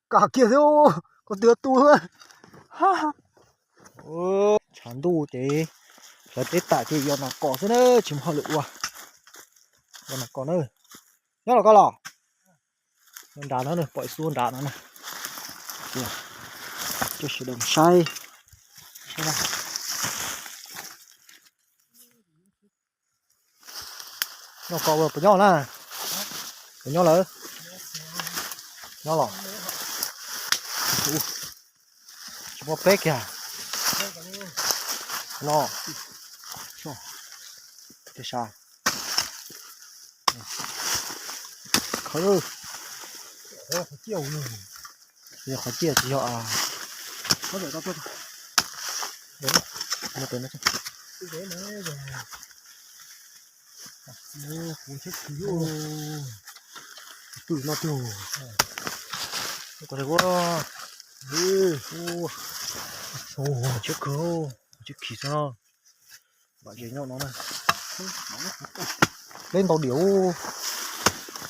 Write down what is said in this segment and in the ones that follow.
Kam kiag thiab, koj twb tu. Tshav ntuj ces lawv teb tam ces yos nas kos xwb na, tsis muaj hauj lwm ua. Yos nas kos na. Nyob los koj los? Nyob nrad no, pom ib xub nrad no na. Coj sawv daws mus saib. Nyob koj ua puas nyob na? Puas nyob lawm? Nyob los? Tsis muaj peb kiag. No. Tias sas. Khawb. Yog qhov ciaj tsis yog. Twm no twg? Ko, tshiab kawg, tshiab khiv xwb no. Vam Zeb nyob no na. Leb ntau diam.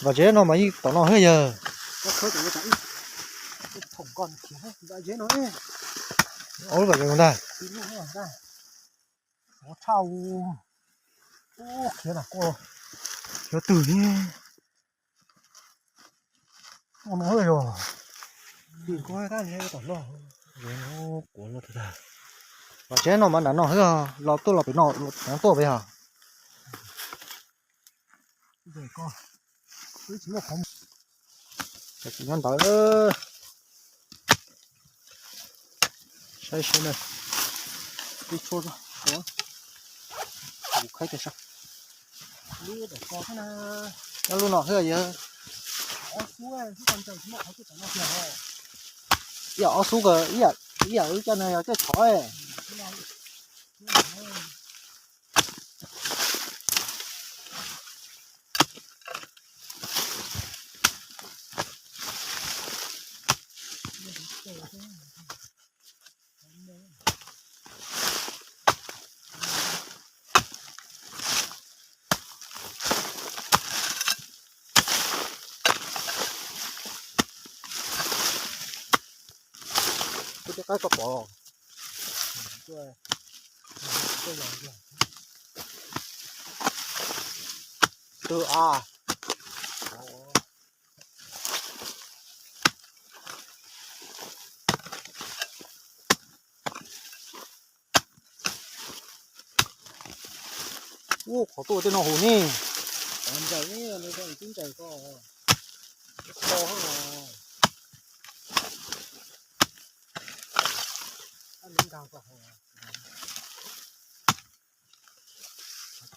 Vam Zeb no mas yeej tom no thiab yawg. Ua lub Vam Zeb no ntag. Khiav twg li. Ua no yog. Kuav no tag. Vam Zeb no mas nram no xwb, los tuaj los pem no, tuaj pem hos. Nyob ntawd. Saib saib na. Ib tshuab, kuv khaib tias saib. Nyob lub no xwb yawg. Ib yam ob xub ko, ib yam wb coj no yog coj tshov. Kuv tej qaib koj pom. Twg a? Ua qhov tuaj tej no hauv ne. Ntsawm ne, ntsawm ko.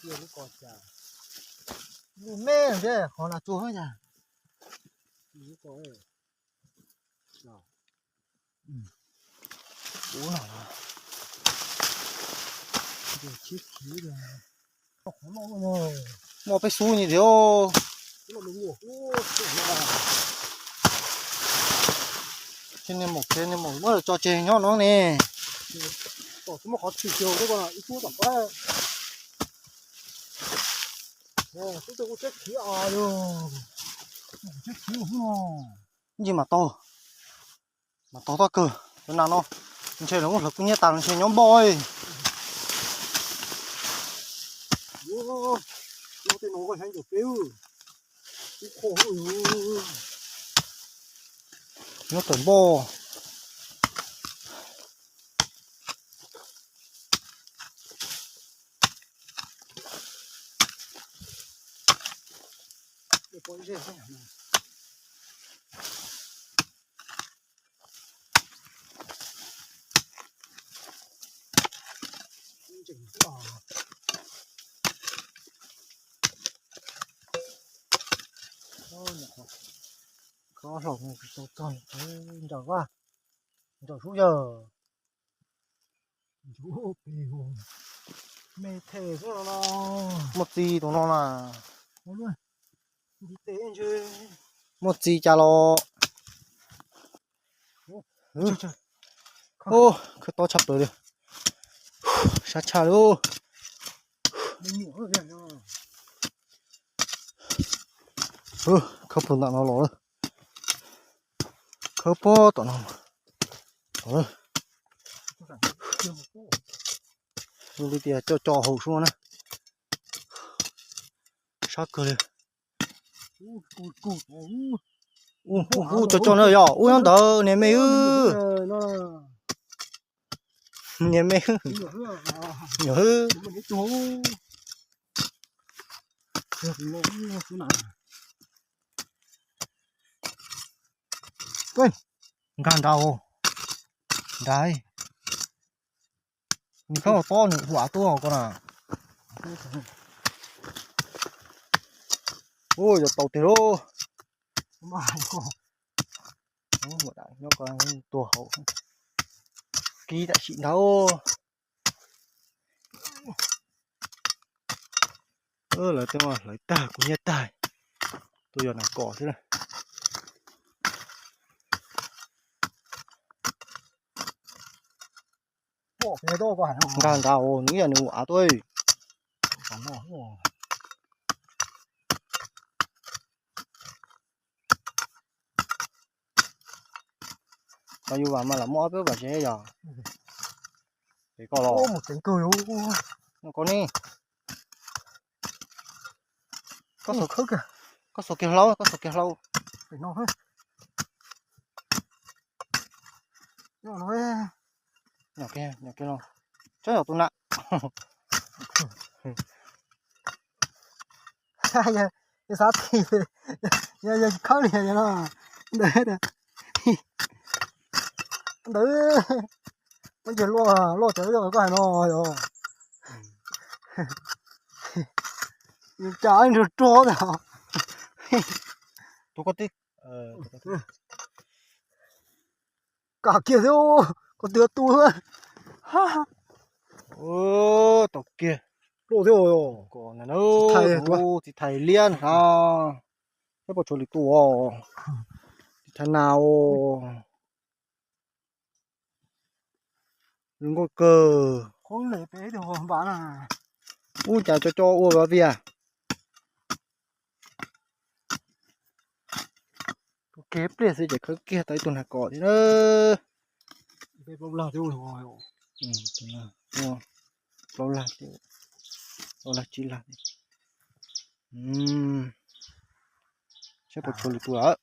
Cia lub ko cas lub me thiab qhov nas tsuag thiab cas. Lub ko ub no. Muaj peb xub ni thiab. Ces niag maum, niag maum muab lawv tso tseg nyob no ne. Ntsis mam tau, mam tau toj kawg cov nas no. Ntshe lawv muab hlawv kub hnyiab tas ntshe nyob npoj. Nyob tawm npoj. Khob hlau tau txog ntsawm vaj, ntsawm sub yawg. Me them xwb no. Muaj txiv tus no na. Muaj txiv cas los. Khawb tob tshaj plaws li. Sab tshaj li. Khawb plaws nram no los. Khawb pob tom no. Zoo li tias co co haus sua na. Sab kawg li. Ub, ub, co co na yog ub nyob ntawd niag me wb. Niag me wb. Nyuam wb. Nkag nrad, nrad. Nws khaub tob nws hu av tuaj ko na. Ua yog tau tiag lauj. Nyob ko tuag hauv. Kib tam sim ntawd. Lawv tej hlawv tag kuv nyiaj tag. Tuaj yog nas kom xwb na. Nkag nrad, nws ib yam nws ua av tuaj. Yus vam mas lam muaj ob peb vam zeb yog. Pem koj los. Mus tseev kawg yus. Koj ne. Koj xuas kiag hlau, koj xuas kiag hlau. Nyob kiag, nyob kiag los. Tsob yog tus na. Yog xav ti, yog tsis khawb li no. Ntawd, ntawd, muab ntseg luaj, luaj cov koj hais no yog. Cas ruag ruag tas. Tus koj tib, kam kiag thiab, koj twb tu. Tau kiag. Luaj thiab. Txiv thais liab no. Saib puas tshuav lwm tus. Txiv thais nas. Zoo nkauj kawg. Ub, cas co co ua vias. Tus kev pliag xwb ces khawb kiag tau ib tug nas kom thiab na. Plaub lag, plaub lag, tsib lag. Saib puas tshuav lwm tus lawm.